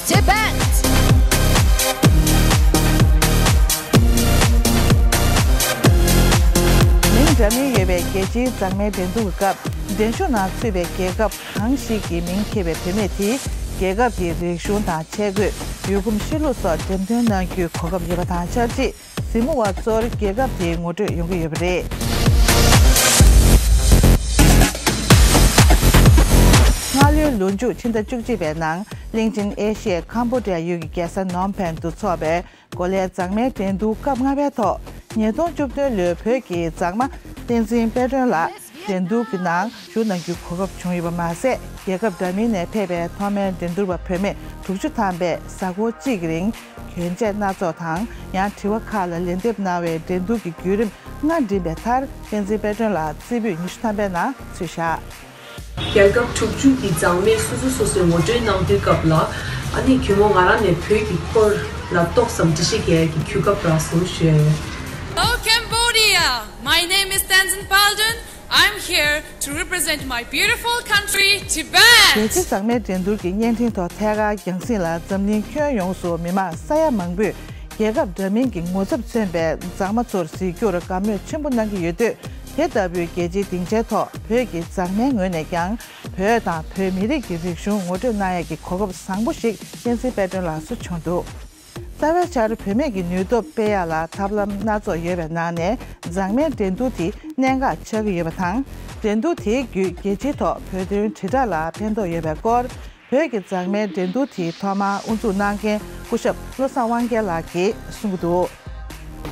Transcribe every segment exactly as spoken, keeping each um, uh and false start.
Tibet. མིང་འདྲ་མིན་ཡོད་པའི་རྒྱལ་སྤྱིའི་མཛངས་མའི་འགྲན་བསྡུར་སྐབས། འགྲན་ཞུགས་ནང་ཚུད་པའི་རྒྱལ་ཁབ་གང་ཞིག་གི་མིང་འཁྱེར་བའི་བུད་མེད་དེས། རྒྱལ་ཁབ་ཀྱི་རིག་གཞུང་དང་ཆས་གོས། ཡུལ་གོམས་གཤིས་ལུགས་སོགས་འགྲེམས་སྟོན་གནང་རྒྱུའི་གོ་སྐབས་ཡོད་པ་དང་ཆབས་ཅིག་གཟིགས་མོ་བ་ཚོར་རྒྱལ་ཁབ་དེའི་ངོ་སྤྲོད་ཡོང་གི་ཡོད་པ་རེད། སྔ་ལོའི་ལོ་མཇུག་ཕྱི་ཟླ་བཅུ་གཅིག་པའི་ནང་། གླིང་ཆེན་ཨེ་ཤི་ཡའི་ཁམ་བྷོ་ཌི་ཡ་ཡུལ་གྱི་རྒྱལ་ས་ནོམ་ཕེན་དུ་འཚོགས་པའི་གོ་ལའི་མཛངས་མའི་འགྲན་བསྡུར་སྐབས་ལྔ་པའི་ཐོག་ཉིས་སྟོང་བཅུ་བདུན་ལོའི་བོད་ཀྱི་མཛངས་མ་བསྟན་འཛིན་དཔལ་སྒྲོན་ལགས་འགྲན་བསྡུར་གྱི་ནང་ཞུགས་གནང་རྒྱུའི་གོ་སྐབས་བྱུང་ཡོད་པ་མ་ཟད། རྒྱལ་ཁབ་འདྲ་མིན་ནས་ཕེབས་པའི་ཐོག་མའི་འགྲན་བསྡུར་བ་བུད་མེད་དྲུག་ཅུ་ཐམ་པས་གཟའ་འཁོར་གཅིག་གི་རིང་གྱོན་ཆས་སྣ་ཚོགས་དང་། ཡང་དྲི་བ་ཁག་ལ་ལན་འདེབས་གནང་བའི་འགྲན་བསྡུར་གྱི་བརྒྱུད་རིམ་ལྔ་འགྲིམས་པའི་མཐར། བསྟན་འཛིན་དཔལ་སྒྲོན་ལགས་རྩེ་ཕུད་ཉི་ཤུ་ཐམ་པའི་ནང་ཚུད་བཞག་རྒྱལ་ཁབ་དྲུག་ཅུ་གི་མཛངས་མས་སོ་སོ་སོ་སོའི་ངོ་སྤྲོད་གནང་དུས་སྐབས་ལ། ཨ་ནི་གུས་མོ་ང་རང་ནས་བོད་ཀྱི་སྐོར་ལ་ཏོག་ཙམ་འགྲེལ་བཤད་རྒྱག་ཡག་གི་གོ་སྐབས་རག་སོང་ཞུ་ཡ་ཡོད། Hello Cambodia, my name is Tenzin Paldun. I'm here to represent my beautiful country, Tibet. རྒྱལ་སྤྱིའི་མཛངས་མའི་འགྲན་བསྡུར་གྱི་བརྙན་འཕྲིན་ཐོག་ཐད་ཀར་རྒྱང་སྲིང་ལ་འཛམ་གླིང་ཁྱོན་ཡོངས་སུ་མི་མང་ས་ཡ་མང་པོས་རྒྱལ་ཁབ་འདྲ་མིན་གྱི་ངོ་ཚབ་མཚོན་པའི་མཛངས་མ་ཚོར་གཟིགས་རྒྱུར་དགའ་མོས་ཆེན་པོ་གནང་གི་ཡོད་དུས། དེ་ལྟ་བུའི་རྒྱལ་སྤྱིའི་སྡིངས་ཆའི་ཐོག་བོད་ཀྱི་མཛངས་མའི་ངོས་ནས་ཀྱང་བོད་དང་བོད་མི་རིགས་ཀྱི་རིག་གཞུང་ངོ་སྤྲོད་གནང་ཡག་གི་གོ་སྐབས་བཟང་པོ་ཞིག་བསྟན་འཛིན་དཔལ་སྒྲོན་ལགས་སུ་བྱུང་འདུག་རྩ་བའི་ཆར་བུད་མེད་ཀྱི་ནུས་སྟོབས་སྤེལ་ཡག་ལ་ཐབས་ལམ་སྣ་ཚོགས་ཡོད་པའི་ནང་ནས། མཛངས་མའི་འགྲན་བསྡུར་དེ་གནད་འགག་ཆགས་ཀྱི་ཡོད་པ་དང་། འགྲན་བསྡུར་དེའི་བརྒྱུད་རྒྱལ་སྤྱིའི་ཐོག་བོད་དོན་དྲིལ་བསྒྲགས་ལ་ཕན་ཐོགས་ཡོད་པའི་སྐོར། བོད་ཀྱི་མཛངས་མའི་འགྲན་བསྡུར་དེའི་ཐོག་མར་དབུ་འཛུགས་གནང་མཁན་སྐུ་ཞབས་བློ་བཟང་དབང་རྒྱལ་ལགས་ཀྱིས་གསུང་གི་འདུག་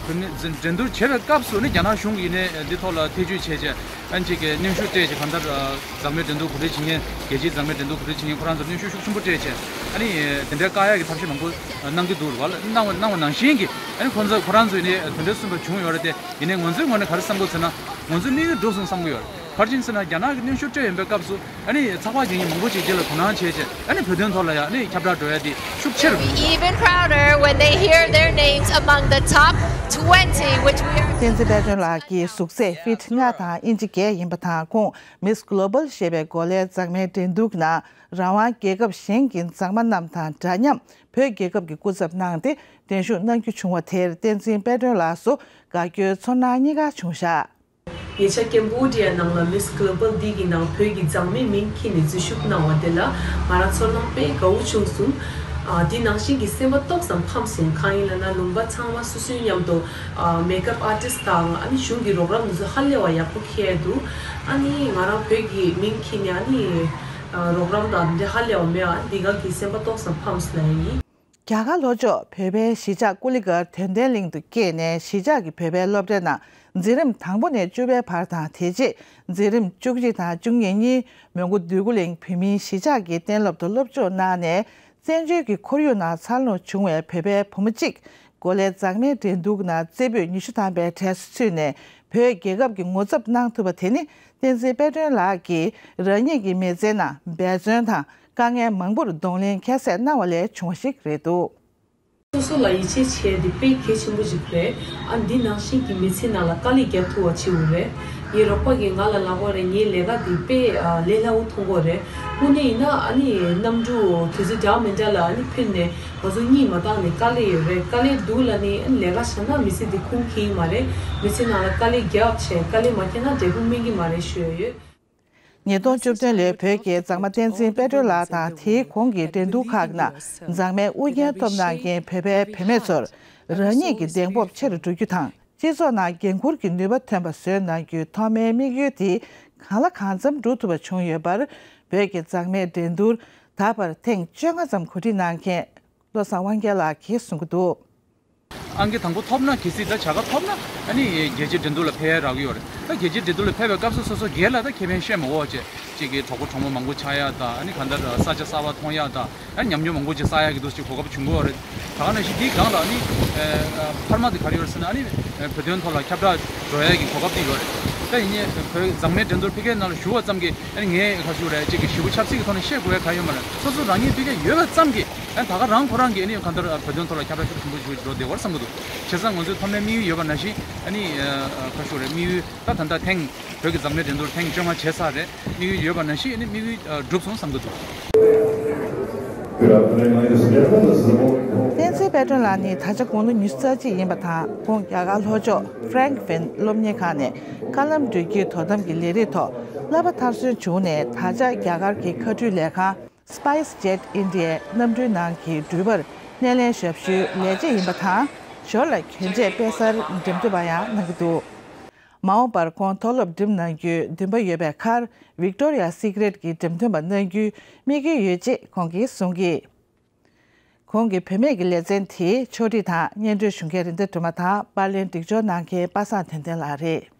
བུད་མེད་འགྲན་བསྡུར་བྱེད་པའི་སྐབས་སུ་ནི། རྒྱ་ནག་གཞུང་གིས་ནི་འདི་ཐོག་ལ་ཐེ་བྱུས་བྱས་བྱས། ཨ་ནི་ཅིག་གི་གནོན་ཤུགས་སྤྲད་བྱས། གང་ལྟར་མཛངས་མའི་འགྲན་བསྡུར་གོ་སྒྲིག་བྱེད་མཁན། རྒྱལ་སྤྱིའི་མཛངས་མའི་འགྲན་བསྡུར་གོ་སྒྲིག་བྱེད་མཁན་ཁོ་རང་ཚོར་གནོན་ཤུགས་ཤུགས་ཆེན་པོ་སྤྲད་བྱས། ཨ་ནི་དེ་འདྲའི་བཀག་ཡག་གི་ཐབས་ཤེས་མང་པོ་གནང་གི་འདུག་རེད་བ། གནང་བ་གནང་བ་ནང་བཞིན་གྱི། ཨ་ནི་ཁོ་ཚོ་ཁོ་རང་ཚོས་ནི་དེ་འདྲ་གསུངས་པ་བྱུང་ཡོད་རེད་དེ། ཡིན་ནའི་ང་ཚོའི་ངོས་ནས་ག་རེ་བསམ་གྱི་ཡོད་ཟེར་ན། ང་ཚོའི་དམིགས་ཡུལ་འགྲུབ་སོང་བསམ་གྱི་ཡོད་རེད། ག་རེ་བྱས་ཟེར་ན། རྒྱ་ནག་གིས་གནོན་ཤུགས་སྤྲད་ཡོང་པའི་སྐབས་སུ། ཨ་ནི་ཚགས་པར་རྒྱག་མཁན་མང་པོ་ཅིག་རྗེས་ལ་དོ་སྣང་བྱས་བྱས། ཨ་ནི་བོད་དོན་ཐོག་ལ་ཡང་ཨ་ནི་ཁྱབ་བསྒྲགས་འགྲོ་ཡ་དེ་ཤུགས་ཆེ་རུ་འགྲོ། Even prouder when they hear their names among the top twenty, which we are. བསྟན་འཛིན་དཔལ་སྒྲོན་ལགས་ཀྱི་གཟུགས་ཚད་ཕིཊ་ལྔ་དང་ཨིན་ཅི་བརྒྱད་ཡིན་པ་དང་། ཁོང་Miss Global ཞེས་པའི་གོ་ལའི་མཛངས་མའི་འགྲན་བསྡུར་ནང་རང་དབང་རྒྱལ་ཁབ་གཞན་གྱི་མཛངས་མ་རྣམས་དང་འདྲ་མཉམ་བོད་རྒྱལ་ཁབ་ཀྱི་སྐུ་ཚབ་གནང་སྟེ་འགྲན་ཞུགས་གནང་རྒྱུ་བྱུང་བ་དེར། བསྟན་འཛིན་དཔལ་སྒྲོན་ལགས་སུ་དགའ་སྐྱོའི་ཚོར་སྣང་གཉིས་ཀ་བྱུང་བཞག་ཉེ་ཆར་ཀེམ་བྷོ་ཌི་ཡ་ནང་ལ་Miss Global འདི་གི་ནང་བོད་ཀྱི་མཛངས་མའི་མིང་འཁྱེར་ནས་འཛུལ་ཞུགས་གནང་བ་དེ་ལ་ང་རང་ཚོར་སྣང་དཔེ་དགའ་བོ་བྱུང་སོང་། ཨ། དེ་ནང་བཞིན་གྱི་སེམས་པ་ཏོག་ཙམ་ཕམ་སོང་། གང་ཡིན་ལབ་ན། ལུང་པ་ཚང་མ་སོ་སོའི་མཉམ་དུ། ཨ། མེག་ཨབ་ཨར་ཊིསི་དང་། ཨ་ནི་གཞུང་གི་རོགས་རམ་དེ་ཚོ་ཧ་ལས་པ་ཡག་པོ་འཁྱེར་འདུག་ཨ་ནི་ང་རང་བོད་ཀྱི་མིང་འཁྱེར་ནས། ཨ་ནི། ཨ། རོགས་རམ་དང་འདི་འདྲ་ཧ་ལས་པ་མེད། ཨ། འདི་ག་གི་སེམས་པ་ཏོག་ཙམ་ཕམ་སོང་ལབ་ཡིན། རྒྱ་གར་ལྷོ་ཕྱོགས་བོད་པའི་གཞིས་ཆགས་ཀུ་ལི་གྷལ་དོན་ལྡན་གླིང་དུ་སྐྱེས་ནས། གཞིས་ཆགས་ཀྱི་བོད་པའི་སློབ་གྲྭའི་ནང་འཛིན་རིམ་དང་པོ་ནས་བཅུ་པའི་བར་དང་། དེ་རྗེས་འཛིན་རིམ་བཅུ་གཅིག་དང་བཅུ་གཉིས་གཉིས་མོན་གྷོ་འདོད་རྒུ་གླིང་བོད་མིའི་གཞིས་ཆགས་ཀྱི་གཏན་སློབ་ཏུ་སློབ་སྦྱོང་གནང་ནས། བཙན་བྱོལ་གྱི་ཁོར་ཡུག་ནང་འཚར་ལོངས་བྱུང་བའི་བོད་པའི་བུ་མོ་གཅིག་གོ་ལའི་མཛངས་མའི་འགྲན་བསྡུར་ནང་རྩེ་ཕུད་ཉི་ཤུ་ཐམ་པའི་གྲས་སུ་ཚུད་ནས་བོད་རྒྱལ་ཁབ་ཀྱི་ངོ་ཚབ་གནང་ཐུབ་པ་དེ་ནི། བསྟན་འཛིན་དཔལ་སྒྲོན་ལགས་ཀྱིས་རང་ཉིད་ཀྱི་མི་ཚེའི་ནང་འབད་བརྩོན་དང་། དཀའ་ངལ་མང་པོར་གདོང་ལེན་ཁྱད་བསད་གནང་བ་ལས་བྱུང་བ་ཞིག་རེད་འདུག་སོ་སོ་ལ་ཡིད་ཆེས་བྱས་ཏེ་དཔེ་གལ་ཆེན་པོ་ཞིག་རེད། ཨ། འདི་ནང་བཞིན་གྱི་མི་ཚེ་ནང་ལ་དཀའ་ལས་རྒྱག་ཐུབ་པ་བྱེད་དགོས་རེད། ངའི་རོགས་པ་གིས་ང་ལ་ལབ་པ་རེད། ངའི་ལས་ཀ་འདི་དཔེ། ཨ། ལས་སླ་པོ་མཐོང་གི་རེད། དངོས་གནས་ཡིན་ན། ཨ་ནི་གནམ་གྲུ་དུས་ཚོད་འདྲ་མི་འདྲ་ལ་ཨ་ནི་ཕུད་ནས་ང་ཚོ་གཉིད་མ་བཏང་ནས་དཀའ་ལས་ཡོད་རེད། དཀའ་ལས་འདུག་ལབ་ནས། ཨ་ནི་ལས་ཀ་བྱས་ན་མི་ཚེ་འདི་ཁུངས་འཁྱོལ་གྱི་མ་རེད། མི་ཚེ་ནང་ལ་དཀའ་ལས་རྒྱབ་བྱས། དཀའ་ལས་མ་རྒྱབ་ན་འབྲས་བུ་སྨིན་གྱི་མ་རེད་ཞུ་ཡ་ཡོད། ཉིས་སྟོང་བཅུ་བདུན་ལོའི་བོད་ཀྱི་མཛངས་མ་བསྟན་འཛིན་དཔལ་སྒྲོན་ལགས་དང་། དེའི་གོང་གི་འགྲན་བསྡུར་ཁག་ནང་མཛངས་མའི་དབུ་རྒྱན་ཐོབ་གནང་མཁན་བོད་པའི་བུད་མེད་ཚོར་རང་ཉིད་ཀྱི་གདེང་སྤོབས་ཆེ་རུ་འགྲོ་རྒྱུ་དང་། སྤྱི་ཚོགས་ནང་འགན་འཁུར་གྱི་ནུས་པ་ཐོན་པ་བཟོས་གནང་རྒྱུའི་ཐོག་མའི་དམིགས་ཡུལ་དེ་གང་ལ་གང་འཚམ་འགྲུབ་ཐུབ་པ་བྱུང་ཡོད་པར། བོད་ཀྱི་མཛངས་མའི་འགྲན་བསྡུར་ད་བར་ཐེངས་བཅོ་ལྔ་ཙམ་གོ་སྒྲིག་གནང་མཁན་བློ་བཟང་དབང་རྒྱལ་ལགས་ཀྱིས་གསུང་གི་འདུག་ཨང་ཀི་དང་པོ་ཐོབ་ན། གལ་སྲིད་ད་བྱ་དགའ་ཐོབ་ན། ཨ་ནི་རྒྱལ་སྤྱིའི་འགྲན་བསྡུར་ལ་ཕེབས་ཡ་རག་གི་ཡོད་རེད། ད་རྒྱལ་སྤྱིའི་འགྲན་བསྡུར་ལ་ཕེབས་པའི་སྐབས་སུ་སོ་སོ་སྒེར་ལ་ད་ཁེ་ཕན་བཤད་མ་དགོས་བྱས། གཅིག་གི་གྲོགས་པོ་གྲོགས་མོ་མང་པོ་ཆགས་ཡ་དང་། ཨ་ནི་གང་ལྟར་ས་ཆ་གསར་པ་མཐོང་ཡ་དང་། ཨ་ནི་ཉམས་མྱོང་མང་པོ་ཅིག་བསགས་ཡ་གི་འདུག་ཅིག་གོ་སྐབས་བྱུང་གི་ཡོད་རེད། ད་ག་ནང་བཞིན་འདིའི་སྒང་ལ་ཨ་ནི། ཨ། འཕར་མ་དེ་ག་རེ་ཡོད་རེད་ཟེར་ན། ཨ་ནི་བོད་དོན་ཐོག་ལ་ཁྱབ་བསྒྲགས་འགྲོ་ཡ་གི་གོ་སྐབས་དེ་ཡོད་རེད། ད་ཡིན་ནའི་བོད་མཛངས་མའི་འགྲན་བསྡུར་ཕ་གིའི་ནང་ལ་ཞུགས་པ་ཙམ་གྱིས། ཨ་ནི་ངས་ག་ཞུ་རེད། གཅིག་གི་ཞེ་པོ་ཆབ་སྲིད་ཀྱི་ཐོག་ནས་བཤད་དགོས་ཡ་ག་ཡོད་མ་རེད། སོ་སོ་རང་ཉིད་ཕ་གིར་ཡོད་པ་ཙམ་གྱིས། ཨ་ནི་ད་ག་རང་ཁོ་རང་གིས་ཨ་ནི་གང་ལྟར་བོད་དོན་ཐོག་ལ་ཁྱབ་བསྒྲགས་ཤུགས་ཆེན་པོ་ཞིག་འགྲོ་བདེ་བར་བསམ་གྱི་འདུག་བྱས་ཙང་ང་ཚོའི་ཐོག་མའི་དམིགས་ཡུལ་ཡོད་པ་ནང་བཞིན། ཨ་ནི་ཨ་ག་ཞུ་རེད། དམིགས་ཡུལ་ད་ད་ལྟ་ཐེངས་བོད་ཀྱི་མཛངས་མའི་འགྲན་བསྡུར་ཐེངས་བཅོ་ལྔ་བྱས་ཚར་རེད། དམིགས་ཡུལ་ཡོད་པ་ནང་བཞིན། ཨ་ནི་དམིགས་ཡུལ་ཨ་འགྲུབ་སོང་བསམ་གྱི་འདུག Good afternoon, ladies and gentlemen. This is the morning call. བསྟན་འཛིན་དཔལ་སྒྲོན་ལགས་ནི་ད་ཆ་དགུང་ལོ་ཉི་ཤུ་རྩ་གཅིག་ཡིན་པ་དང་། ཁོང་རྒྱ་གར་ལྷོ་ཕྱོགས་ཧྥ་རེང་ཧྥེན་སློབ་གཉེར་ཁང་ནས་མཁའ་ལམ་འགྲུལ་སྐྱོད་དོ་དམ་གྱི་ལས་རིགས་ཐོག་བསླབ་པ་མཐར་སོན་བྱུང་ནས། ད་ཆ་རྒྱ་གར་གྱི་མཁའ་འགྲུལ་ལས་ཁང་Spice Jet India གནམ་གྲུའི་ནང་གི་འགྲུལ་པར་སྣེ་ལེན་ཞབས་ཞུའི་ལས་བྱེད་ཡིན་པ་དང་། ཞོར་ལ་གྱོན་ཆས་དཔེ་གསར་འགྲེམས་སྟོན་པ་ཡང་གནང་གི་འདུག། མ་འོངས་པར་ཁོང་མཐོ་སློབ་འགྲིམ་གནང་རྒྱུའི་འདུན་པ་ཡོད་པའི་ཁར། Victoria's Secret གྱི་འགྲེམས་སྟོན་པ་གནང་རྒྱུའི་དམིགས་ཡུལ་ཡོད་ཅེས་ཁོང་གིས་གསུངས་ཀྱིས། ཁོང་གི་བུད་མེད་ཀྱི་ལེ་ཚན་དེའི་ཕྱོགས་སྒྲིག་དང་སྙན་སྒྲོན་ཞུ་མཁན་རེད། འདི་སྒྲོལ་མ་དང་པར་ལེན་སྒྲིག་སྦྱོར་གནང་མཁན་པ་སངས་དོན་ལྡན་ལགས་རེད།